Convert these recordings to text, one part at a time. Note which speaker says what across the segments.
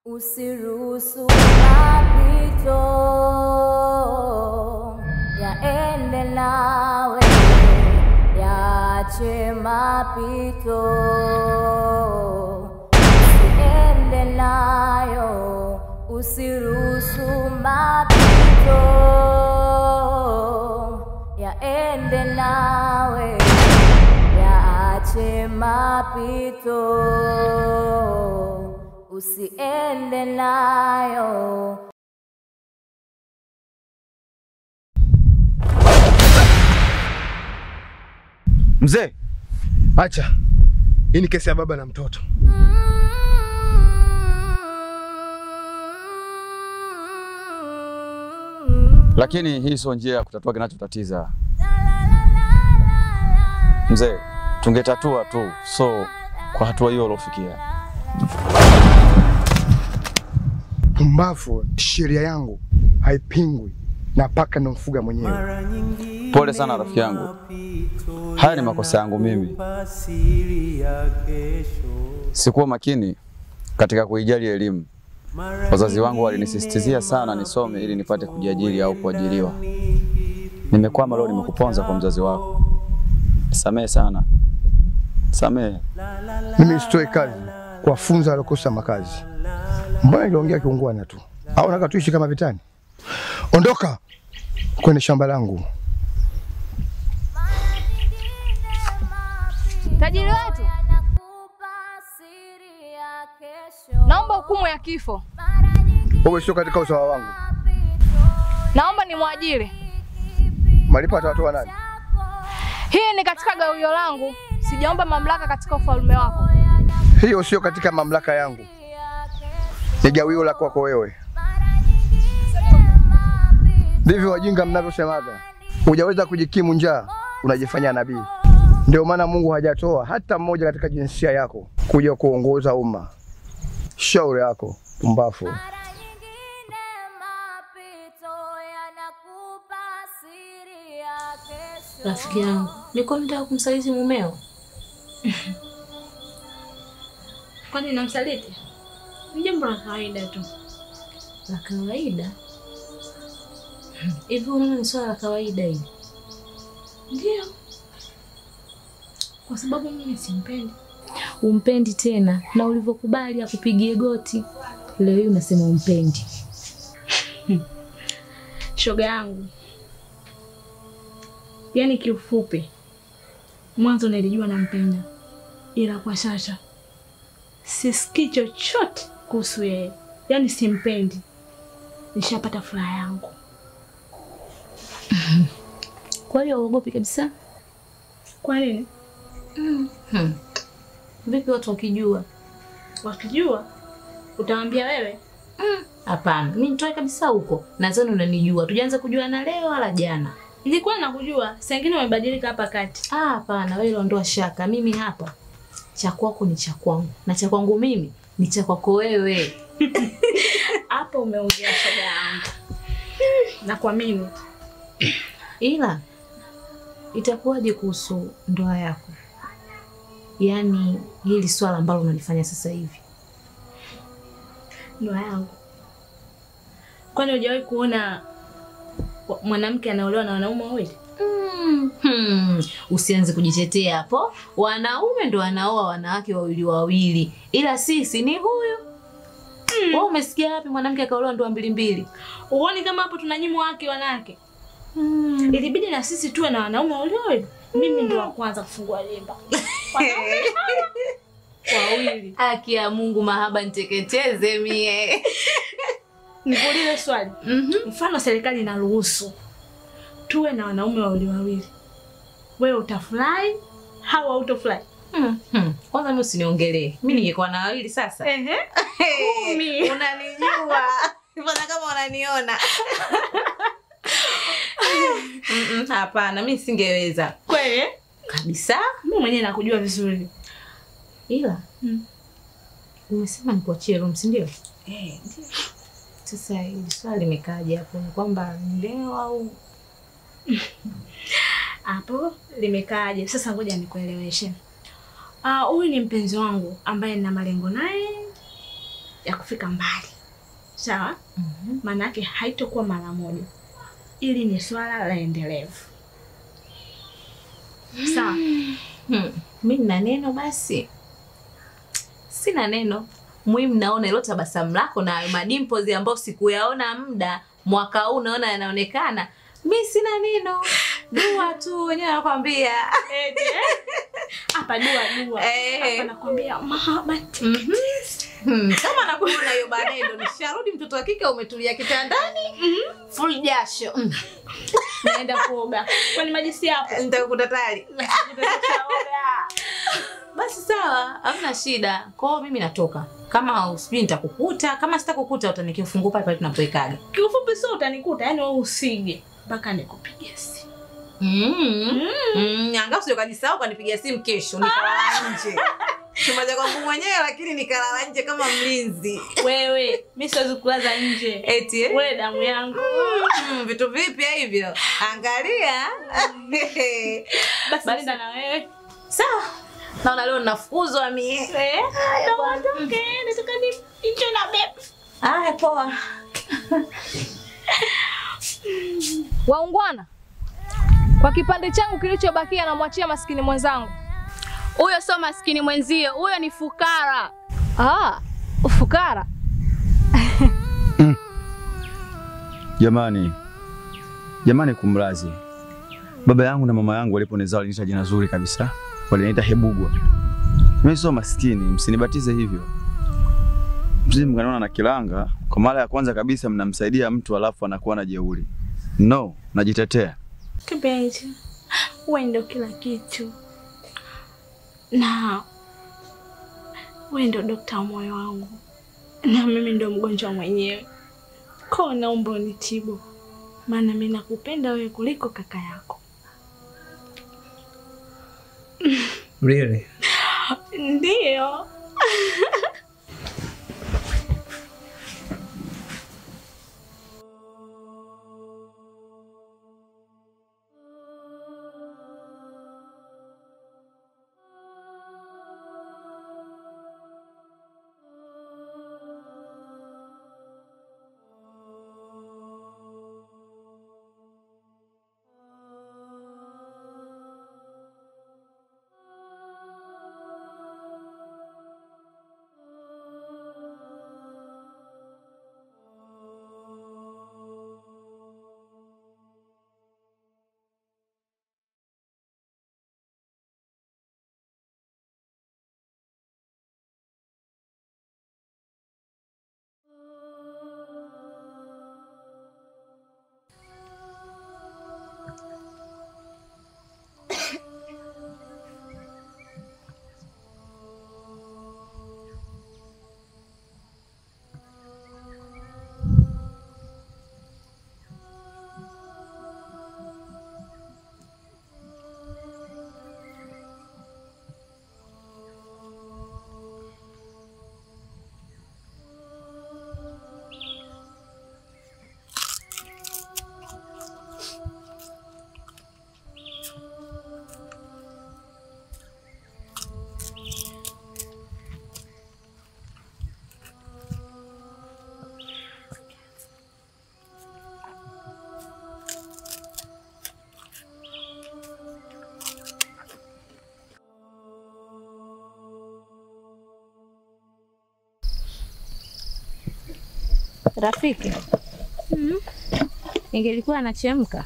Speaker 1: Usiruhusu mapito yaende nawe, yaache mapito, usiende nayo. Usiruhusu mapito yaende nawe, yaache mapito, usiende nayo.
Speaker 2: Mzee,
Speaker 3: acha. Hii ni kesi ya baba na mtoto.
Speaker 2: Lakini hii sio njia ya kutatua kinachotatiza. Mzee, tungetatua tu, so kwa hatua hiyo ulofikia.
Speaker 3: Pumbavu, sheria yangu haipingwi na paka namfuga mwenyewe.
Speaker 2: Pole sana rafiki yangu. Haya ni makosa yangu mimi. Sikuwa makini katika kuijali elimu. Wazazi wangu walinisisitizia sana nisome ili nipate kujiajiri au kuajiriwa. Nimekwama leo, nimekuponza kwa mzazi wako. Samehe sana. Samehe.
Speaker 3: Mimi sitoi kazi kuwafunza waliokosa makazi. Mbona niliongea kiungwana tu? Au nataka tuishi kama vitani? Ondoka kwenye shamba langu.
Speaker 4: Tajiri wetu, naomba hukumu ya kifo.
Speaker 3: Wewe sio katika usawa wangu.
Speaker 4: Naomba nimwajiri.
Speaker 3: Malipo atatoa nani?
Speaker 4: Hii ni katika gawio langu. Sijaomba mamlaka katika ufalme wako.
Speaker 3: Hiyo sio katika mamlaka yangu. Ni gawio la kwako wewe. Ndivyo wajinga mnavyosemaga. Hujaweza kujikimu njaa, unajifanya nabii. Ndio maana Mungu hajatoa hata mmoja katika jinsia yako kuja kuongoza umma. Shauri yako, pumbafu.
Speaker 5: Rafiki yangu, niko nataka kumsaliti mumeo.
Speaker 6: Kwani namsaliti? Ni jambo la kawaida tu.
Speaker 5: La kawaida? Hivi unaona ni swala la kawaida hili?
Speaker 6: Ndio. Kwa sababu mimi simpendi.
Speaker 5: Umpendi tena, na ulivyokubali akupigie goti. Leo hii unasema umpendi.
Speaker 6: Shoga yangu. Yaani kiufupi, mwanzo nilijua nampenda, ila kwa sasa sisikii chochote kuhusu yeye. Yaani simpendi. Nishapata furaha yangu.
Speaker 5: Kwa hiyo uogopi kabisa?
Speaker 6: Kwa nini?
Speaker 5: Vipi watu wakijua?
Speaker 6: Wakijua? Utawaambia wewe?
Speaker 5: Hapana, mimi nitoe kabisa huko. Nadhani unanijua. Tujaanza kujuana leo wala jana.
Speaker 6: Nilikuwa nakujua, saa nyingine umebadilika hapa kati.
Speaker 5: Ah, hapana, wewe ondoa shaka. Mimi hapa cha kwako ni cha kwangu na cha kwangu mimi ni cha kwako wewe.
Speaker 6: Hapo umeongea shoga yangu. Na kwa mimi.
Speaker 5: Ila itakuwaje kuhusu ndoa yako? Yaani hili swala ambalo unalifanya sasa hivi.
Speaker 6: Ndoa yangu. Kwani hujawahi kuona mwanamke anaolewa na wanaume wawili?
Speaker 5: Usianze kujitetea hapo. Wanaume ndo wanaoa wanawake wawili wawili. Ila sisi ni huyu. Wewe umesikia wapi mwanamke akaolewa ndoa mbili mbili?
Speaker 6: Uone kama hapo tunanyimwa haki wanawake. Ilibidi na sisi tuwe na wanaume wawili wawili. Mimi ndo wa kwanza kufungua lemba. Wanaume wawili.
Speaker 5: Haki ya Mungu mahaba niteketeze mie.
Speaker 6: Nikuulize swali. Mfano serikali inaruhusu tuwe na wanaume wawili wawili. Wewe utafurahi au hautofurahi?
Speaker 5: Kwanza mimi usiniongelee. Mimi ningekuwa na wawili sasa.
Speaker 6: Ehe. 10.
Speaker 5: Unanijua. Mbona kama unaniona? Hapana, mimi singeweza.
Speaker 6: Kweli?
Speaker 5: Kabisa.
Speaker 6: Mimi mwenyewe nakujua vizuri.
Speaker 5: Ila umesema nikuachie room, si ndio?
Speaker 6: Eh, ndio.
Speaker 5: Sasa hili swali limekaje hapo? Ni kwamba leo au
Speaker 6: hapo limekaaje? Sasa ngoja nikueleweshe. Huyu ni mpenzi wangu ambaye nina malengo naye. ya kufika mbali. Sawa? Maana yake haitokuwa mara moja. Ili ni swala la endelevu. Sawa.
Speaker 5: Mimi nina neno basi. Sina neno. Muhimu naona hilo tabasamu lako na madimples ambao sikuyaona muda mwaka huu naona yanaonekana. Mimi sina neno. Dua tu wenyewe nakwambia.
Speaker 6: Hapa dua dua. Hapa nakwambia mahaba.
Speaker 5: Kama nakuona hiyo baadaye ndo nisharudi mtoto wa kike umetulia kitandani. Full jasho.
Speaker 6: Naenda kuoga. Kwani maji si hapo?
Speaker 5: Nitakukuta tayari. Basi sawa, hamna shida. Kwa hiyo mimi natoka. Kama usijui nitakukuta, kama sitakukuta utanikifungua pale pale tunapoikaga.
Speaker 6: Kiufupi sio utanikuta, yani wewe usije mpaka nikupigie simu.
Speaker 5: Angalau sio kajisahau kanipigia simu kesho nikalala nje. Chumba cha kwangu mwenyewe lakini nikalala nje kama mlinzi.
Speaker 6: Wewe, mimi siwezi kulaza nje.
Speaker 5: Eti eh?
Speaker 6: Wewe damu yangu.
Speaker 5: Vitu vipi hivyo? Angalia.
Speaker 6: Basi nenda na wewe.
Speaker 5: Sawa. Naona leo ninafukuzwa mie.
Speaker 6: Haya bwana. Okay, nataka ni enjoy na babe.
Speaker 5: Haya poa.
Speaker 4: Waungwana, kwa kipande changu kilichobakia namwachia maskini mwenzangu.
Speaker 7: Huyo sio maskini mwenzio, huyo ni fukara.
Speaker 4: Ah, fukara.
Speaker 2: Jamani. Jamani kumrazi. Baba yangu na mama yangu waliponizaa waliniita jina zuri kabisa. Waliniita Hebugwa. Mimi sio maskini, msinibatize hivyo. Msije mkaniona na kilanga, kwa mara ya kwanza kabisa mnamsaidia mtu alafu anakuwa na jeuri. No, najitetea.
Speaker 6: Kipenzi, wewe ndio kila kitu. Na wewe ndio daktari wa moyo wangu. Na mimi ndio mgonjwa mwenyewe. Kwa naomba unitibu. Maana mimi nakupenda wewe kuliko kaka yako.
Speaker 8: Really?
Speaker 6: Ndio.
Speaker 5: Rafiki, ningelikuwa nachemka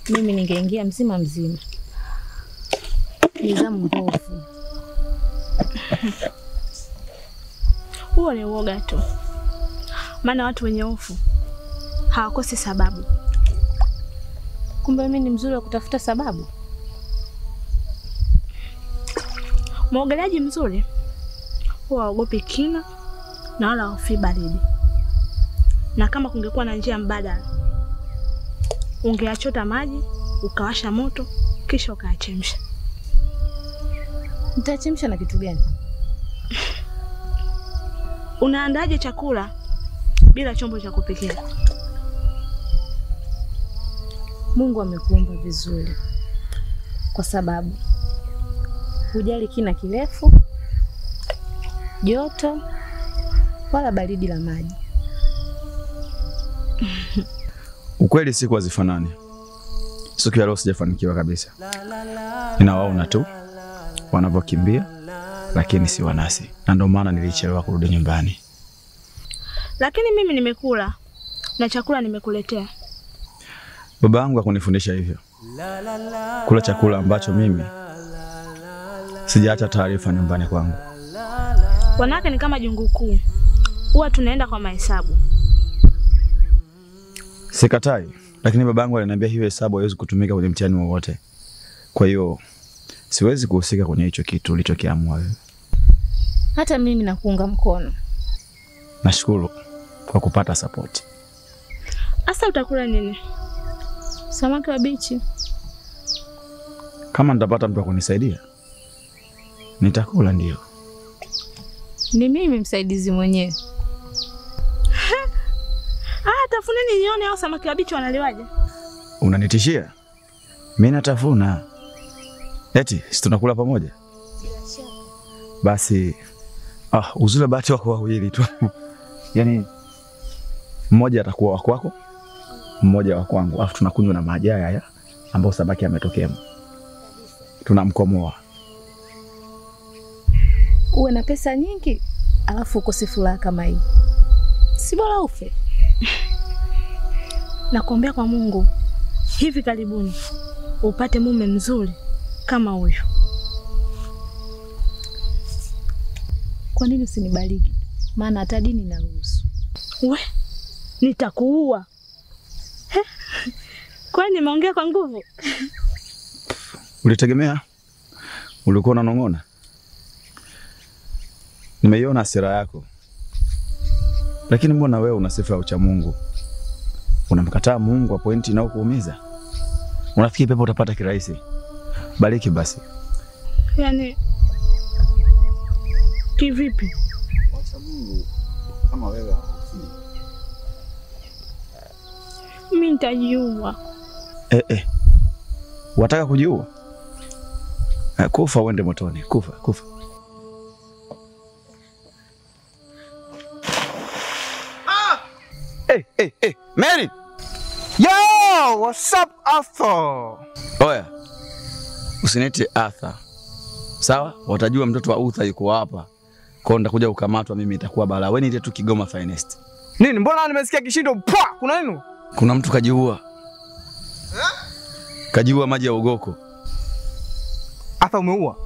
Speaker 5: mimi ningeingia mzima mzima. Nizamu mbovu.
Speaker 6: Huo ni uoga tu. Maana watu wenye hofu hawakosi sababu.
Speaker 5: Kumbe mimi ni mzuri wa kutafuta sababu.
Speaker 6: Muogeleaji mzuri huwa haogopi kina na wala hofi baridi. Na kama kungekuwa na njia mbadala, ungeachota maji, ukawasha moto, kisha ukayachemsha.
Speaker 5: Nitachemsha na kitu gani?
Speaker 6: Unaandaje chakula bila chombo cha kupikia?
Speaker 5: Mungu amekuumba vizuri, kwa sababu hujali kina kirefu, joto
Speaker 9: wala baridi la maji.
Speaker 2: Ukweli siku hazifanani. Siku ya leo sijafanikiwa kabisa. Ninawaona tu wanavyokimbia, lakini si wanasi. Na ndio maana nilichelewa kurudi nyumbani.
Speaker 6: Lakini mimi nimekula na chakula nimekuletea.
Speaker 2: Baba yangu hakunifundisha hivyo. Kula chakula ambacho mimi sijaacha taarifa nyumbani kwangu.
Speaker 6: Wanawake ni kama jungu kuu. Huwa tunaenda kwa mahesabu.
Speaker 2: Sikatai, lakini babangu aliniambia hiyo hesabu haiwezi kutumika kwenye mtihani wowote. Kwa hiyo siwezi kuhusika kwenye hicho kitu ulichokiamua wewe.
Speaker 9: Hata mimi nakuunga mkono.
Speaker 2: Nashukuru kwa kupata support.
Speaker 6: Asa utakula nini?
Speaker 9: Samaki wa bichi.
Speaker 2: Kama nitapata mtu akunisaidia, nitakula ndio.
Speaker 9: Ni mimi msaidizi mwenyewe.
Speaker 6: Ah, tafuneni nione hao samaki wa bichi wanaliwaje.
Speaker 2: Unanitishia? Mimi natafuna. Eti, si tunakula pamoja?
Speaker 9: Bila shaka.
Speaker 2: Basi uzuri bahati wako wawili tu. Yaani mmoja atakuwa wa kwako, mmoja wa kwangu. Alafu tunakunywa na maji haya ambao samaki ametokea. Tunamkomoa.
Speaker 9: Uwe na pesa nyingi alafu ukose furaha kama hii. Si bora ufe.
Speaker 6: Nakuombea kwa Mungu hivi karibuni upate mume mzuri kama huyu.
Speaker 9: Kwa nini usinibariki? Maana hata dini inaruhusu.
Speaker 6: We, nitakuua. Kwani nimeongea kwa nguvu?
Speaker 2: Ulitegemea? Ulikuwa unanong'ona? Nimeiona hasira yako. Lakini mbona wewe una sifa ya ucha Mungu? Unamkataa Mungu kwa pointi inayokuumiza? Unafikiri pepo utapata kirahisi? Bariki basi.
Speaker 6: Yaani kivipi?
Speaker 2: Wacha Mungu kama wewe haufi.
Speaker 6: Mimi nitajiua.
Speaker 2: Wataka kujiua? Kufa uende motoni. Kufa, kufa. Hey, Mary!
Speaker 3: Yo, what's up, Arthur?
Speaker 2: Oya, usiniite Arthur. Sawa? Watajua mtoto wa Utha yuko hapa. Kwa nitakuja kukamatwa mimi, itakuwa balaa. Wewe niite tu Kigoma Finest.
Speaker 3: Nini? Mbona nimesikia kishindo? Pwa! Kuna nini?
Speaker 2: Kuna mtu kajiua. Kajiua maji ya ugoko.
Speaker 3: Arthur umeua?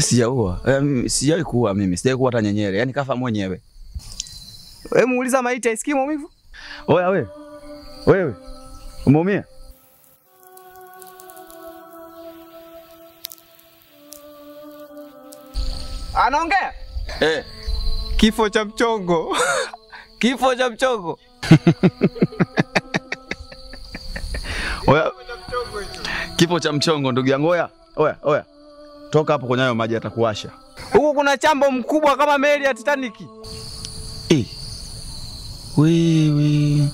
Speaker 2: Sijaua. Sijawahi kuua mimi. Sijawahi kuua hata nyenyere. Yaani kafa mwenyewe.
Speaker 3: Wewe muuliza maiti aisikii maumivu?
Speaker 2: Oya wewe. Wewe. Umeumia?
Speaker 3: Anaongea? Kifo cha mchongo. Kifo cha mchongo.
Speaker 2: Oya. Kifo cha mchongo ndugu yangu. Oya. Oya, oya. Toka hapo kwenye hayo maji atakuwasha.
Speaker 3: Huko kuna chambo mkubwa kama meli ya Titanic.
Speaker 2: Wewe.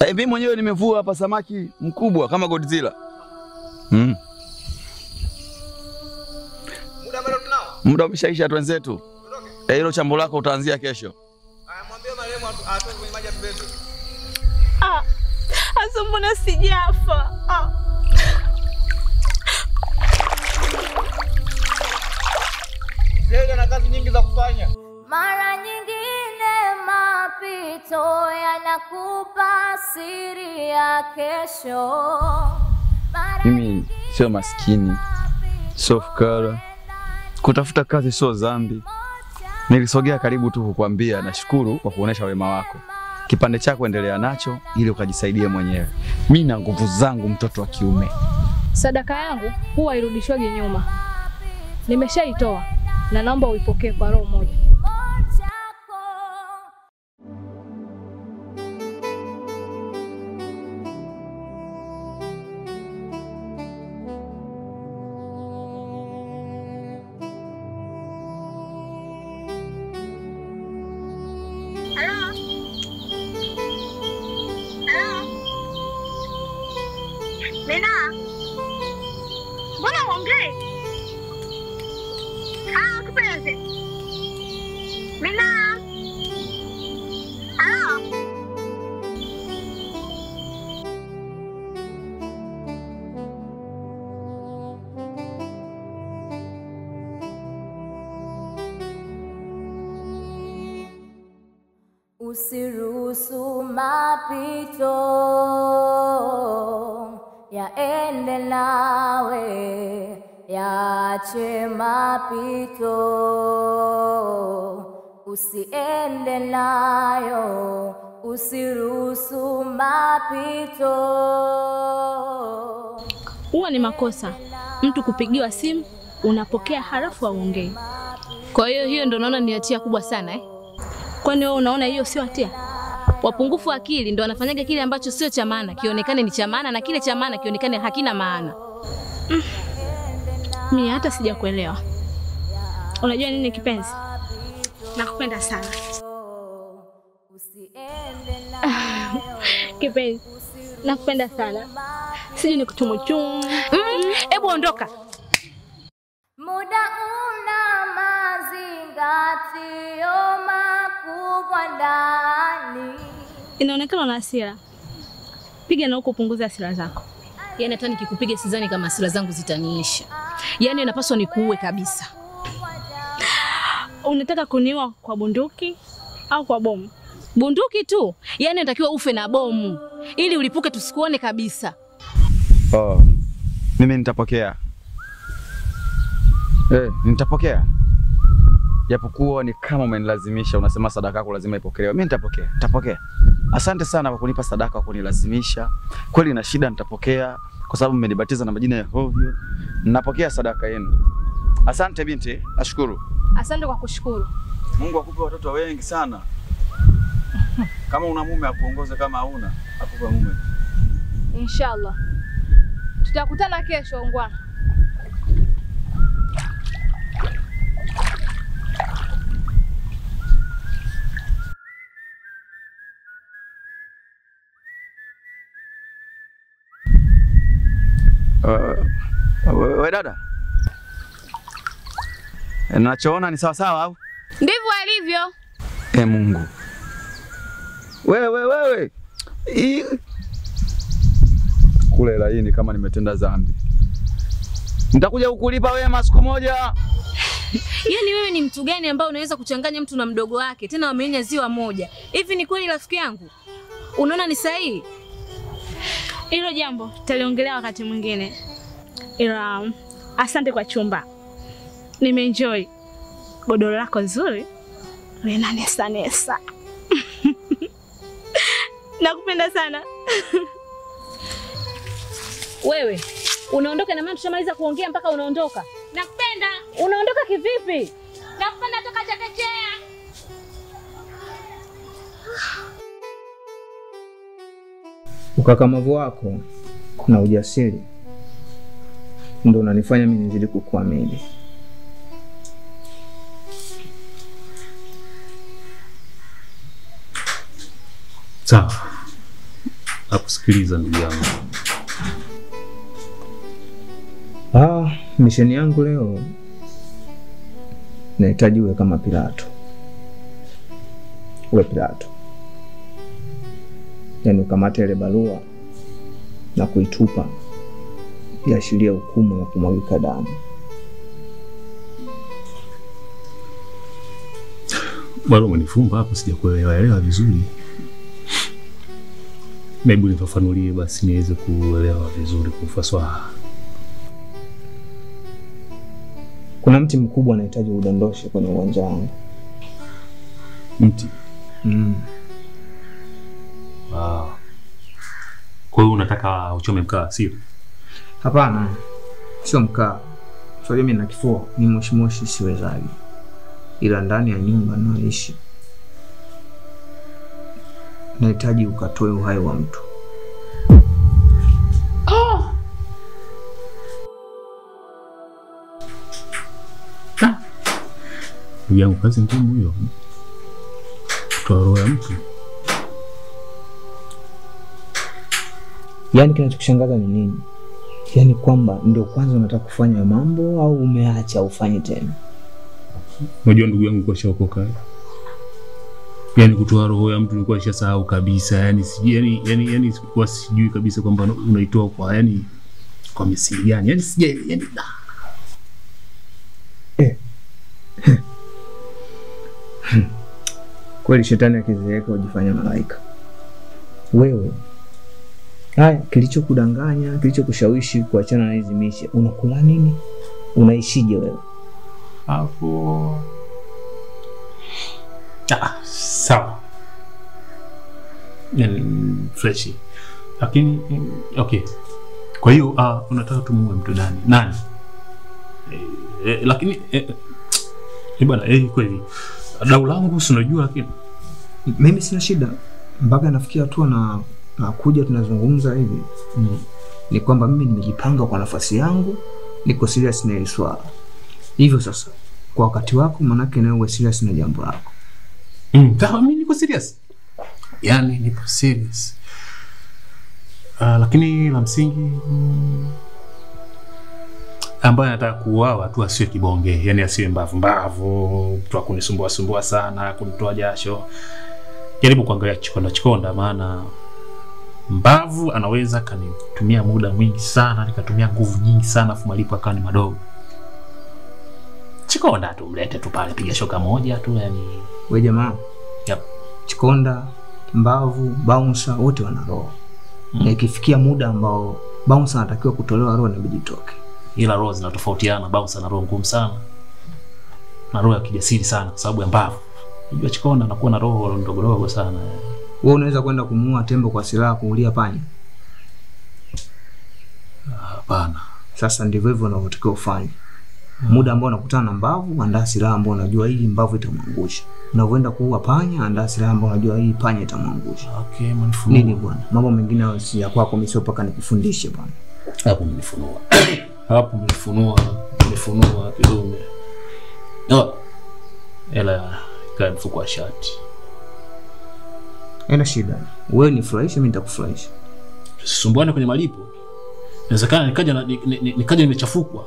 Speaker 2: Mimi mwenyewe nimevua hapa samaki mkubwa kama Godzilla.
Speaker 3: Muda bado tunao?
Speaker 2: Muda umeshaisha wenzetu. Hilo chambo lako utaanzia kesho.
Speaker 3: Aya, mwambie marehemu atoke kwenye maji atubebe.
Speaker 6: Asa mbona sijafa?
Speaker 3: Zee ana kazi nyingi za kufanya.
Speaker 1: Mara nyingine mapito yanakupa siri ya kesho.
Speaker 2: Mimi sio maskini, sio fukara. Kutafuta kazi sio dhambi. Nilisogea karibu tu kukuambia nashukuru kwa kuonesha wema wako. Kipande chako endelea nacho ili ukajisaidie mwenyewe. Mimi na nguvu zangu mtoto wa kiume.
Speaker 4: Sadaka yangu huwa irudishwagi nyuma. Nimeshaitoa na naomba uipokee kwa roho moja.
Speaker 6: Nena, mbona uongee? Ah, kipenzi. Nena.
Speaker 1: Usiruhusu mapito yaende nawe, yaache mapito, usiende nayo, usiruhusu mapito.
Speaker 6: Huwa ni makosa mtu kupigiwa simu unapokea halafu hauongei.
Speaker 5: Kwa hiyo hiyo ndio naona ni hatia kubwa sana eh?
Speaker 6: Kwani wewe unaona hiyo sio hatia?
Speaker 5: Wapungufu akili ndio wanafanyaga kile ambacho sio cha maana kionekane ni cha maana, na kile cha maana kionekane hakina maana.
Speaker 6: Mimi hata sijakuelewa. Unajua nini kipenzi? Nakupenda sana. Kipenzi, nakupenda sana. Sijui nikuchumuchumu.
Speaker 5: Hebu ondoka.
Speaker 1: Muda una mazingatio makubwa ndani.
Speaker 6: Inaonekana una hasira. Piga na huko punguza hasira zako.
Speaker 5: Yaani hata nikikupiga sidhani kama hasira zangu zitaniisha. Yaani inapaswa nikuue kabisa.
Speaker 6: Unataka kuniua kwa bunduki au kwa bomu?
Speaker 5: Bunduki tu. Yaani unatakiwa ufe na bomu ili ulipuke tusikuone kabisa.
Speaker 2: Oh, mimi nitapokea. Nitapokea. Japokuwa ni kama umenilazimisha, unasema sadaka yako lazima ipokelewe. Mimi nitapokea. Nitapokea. Asante sana kwa kunipa sadaka, kwa kunilazimisha. Kweli na shida nitapokea kwa sababu mmenibatiza na majina ya hovyo. Ninapokea sadaka yenu. Asante binti, nashukuru.
Speaker 4: Asante kwa kushukuru.
Speaker 2: Mungu akupe watoto wengi sana. Kama una mume akuongoze, kama hauna akupe mume.
Speaker 4: Inshallah. Tutakutana kesho ungwana.
Speaker 2: We dada, nachoona ni sawa sawa au?
Speaker 7: Ndivyo alivyo.
Speaker 2: Mungu. Wewe. Kule laini kama nimetenda dhambi. Nitakuja kukulipa wema siku moja.
Speaker 5: Yaani wewe ni mtu gani ambao unaweza kuchanganya mtu na mdogo wake tena wamenya ziwa moja? Hivi ni kweli rafiki yangu? Unaona ni sahihi?
Speaker 6: Hilo jambo tutaliongelea wakati mwingine. Ila asante kwa chumba. Nimeenjoy. Godoro lako nzuri. Linanesa nesa. Nakupenda sana.
Speaker 5: Wewe unaondoka na maana tushamaliza kuongea mpaka unaondoka.
Speaker 6: Nakupenda.
Speaker 5: Unaondoka kivipi?
Speaker 6: Nakupenda toka chekechea.
Speaker 8: Ukakamavu wako na ujasiri ndio unanifanya mimi nizidi kukuamini.
Speaker 10: Sawa. Nakusikiliza ndugu yangu.
Speaker 8: Misheni yangu leo nahitaji uwe kama Pilato. Uwe Pilato. Yaani ukamate ile barua na kuitupa, iashiria hukumu ya kumwagika damu.
Speaker 10: Bado umenifumba hapo, sijakuelewa vizuri. Hebu nifafanulie basi niweze kuelewa vizuri kwa ufasaha.
Speaker 8: Kuna mti mkubwa nahitaji udondoshe kwenye uwanja wangu.
Speaker 10: Mti? Kwa hiyo unataka uchome mkaa, sio?
Speaker 8: Hapana, sio mkaa. Sio, mimi na kifua, ni moshi moshi siwezaji. Ila ndani ya nyumba naishi. Nahitaji ukatoe uhai wa mtu.
Speaker 10: Ndugu yangu, kazi ngumu hiyo. Kutoa roho ya mtu.
Speaker 8: Yaani kinachokushangaza ni nini? Yaani kwamba ndio kwanza unataka kufanya mambo au umeacha ufanye tena?
Speaker 10: Unajua ndugu yangu, kwa shaokoka. Yaani kutoa roho ya mtu nilikuwa nishasahau kabisa. Yaani sijui, yaani sikuwa sijui kabisa kwamba unaitoa kwa yaani kwa misingi gani. Yaani sija yaani
Speaker 8: Kweli shetani akizeeka hujifanya malaika. Wewe haya, kilichokudanganya, kilichokushawishi kuachana na hizi mishe, unakula nini? Unaishije wewe?
Speaker 10: Hapo sawa. Fresh. Lakini okay. Kwa hiyo unataka tumuue mtu nani? Nani? Lakini bwana kweli. Dau langu si unajua, lakini
Speaker 8: mimi sina shida mpaka nafikia hatua na kuja tunazungumza hivi. Ni kwamba mimi nimejipanga kwa nafasi yangu, niko serious na hili swala. Hivyo sasa kwa wakati wako manake na wewe serious na jambo lako.
Speaker 10: Sawa, mimi niko serious. Yaani niko serious. Lakini la msingi ambaye anataka kuuawa tu asiwe kibonge, yani asiwe mbavu mbavu, mtu akunisumbua sumbua sana, kunitoa jasho. Jaribu kuangalia chikonda chikonda, maana mbavu anaweza kanitumia muda mwingi sana, nikatumia nguvu nyingi sana afu malipo akawa ni madogo. Chikonda tu mlete tu pale, piga shoka moja tu yani.
Speaker 8: Wewe jamaa.
Speaker 10: Yep.
Speaker 8: Chikonda, mbavu, bouncer wote wana roho. Na ikifikia muda ambao bouncer anatakiwa kutolewa roho inabidi itoke.
Speaker 10: Ila roho zinatofautiana, bouncer na roho ngumu sana. Na roho ya kijasiri sana kwa sababu ya mbavu. Unajua Chikonda anakuwa na roho ndogo ndogo sana.
Speaker 8: Wewe unaweza kwenda kumuua tembo kwa silaha kuulia panya?
Speaker 10: Hapana.
Speaker 8: Sasa ndivyo hivyo unavyotakiwa ufanye. Muda ambao unakutana na mbavu, andaa silaha ambayo unajua hii mbavu itamwangusha. Unavyoenda kuua panya, andaa silaha ambayo unajua hii panya itamwangusha.
Speaker 10: Okay, mnifunua.
Speaker 8: Nini bwana? Mambo mengine hayo si ya kwako, mimi sio paka nikufundishe bwana.
Speaker 10: Hapo mnifunua. Hapo mnifunua, mnifunua kidume. No. Ela ikae mfuko wa shati.
Speaker 8: Haina shida. Wewe nifurahishe, mimi nitakufurahisha.
Speaker 10: Tusisumbuane kwenye malipo. Inawezekana nikaja nimechafukwa.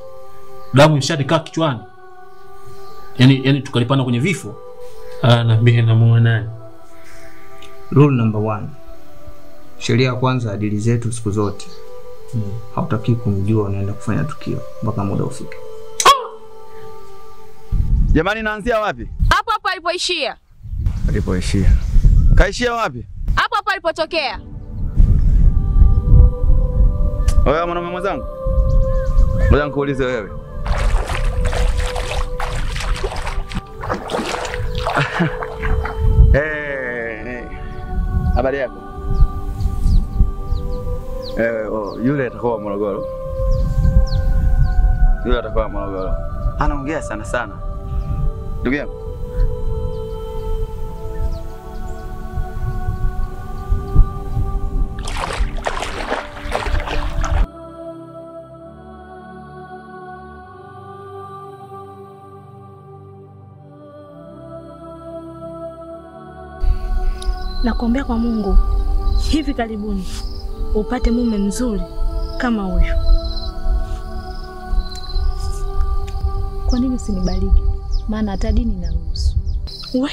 Speaker 10: Damu imeshanikaa kichwani. Yaani tukalipana kwenye vifo. Naambia namuona nani?
Speaker 8: Rule number 1. Sheria ya kwanza, adili zetu siku zote. Hautaki kumjua unaenda kufanya tukio mpaka muda ufike.
Speaker 2: Jamani, naanzia wapi?
Speaker 7: Hapo hapo alipoishia.
Speaker 2: Alipoishia. Kaishia wapi?
Speaker 7: Hapo hapo alipotokea.
Speaker 2: Wewe mwanaume mwenzangu. Ngoja nikuulize wewe. Habari yako? Yule atakuwa Morogoro. Yule atakuwa Morogoro. Anaongea sana sana. Ndugu yangu.
Speaker 6: Nakuombea kwa Mungu hivi karibuni upate mume mzuri kama huyu.
Speaker 9: Kwa nini usinibariki? Maana hata dini inaruhusu.
Speaker 6: We,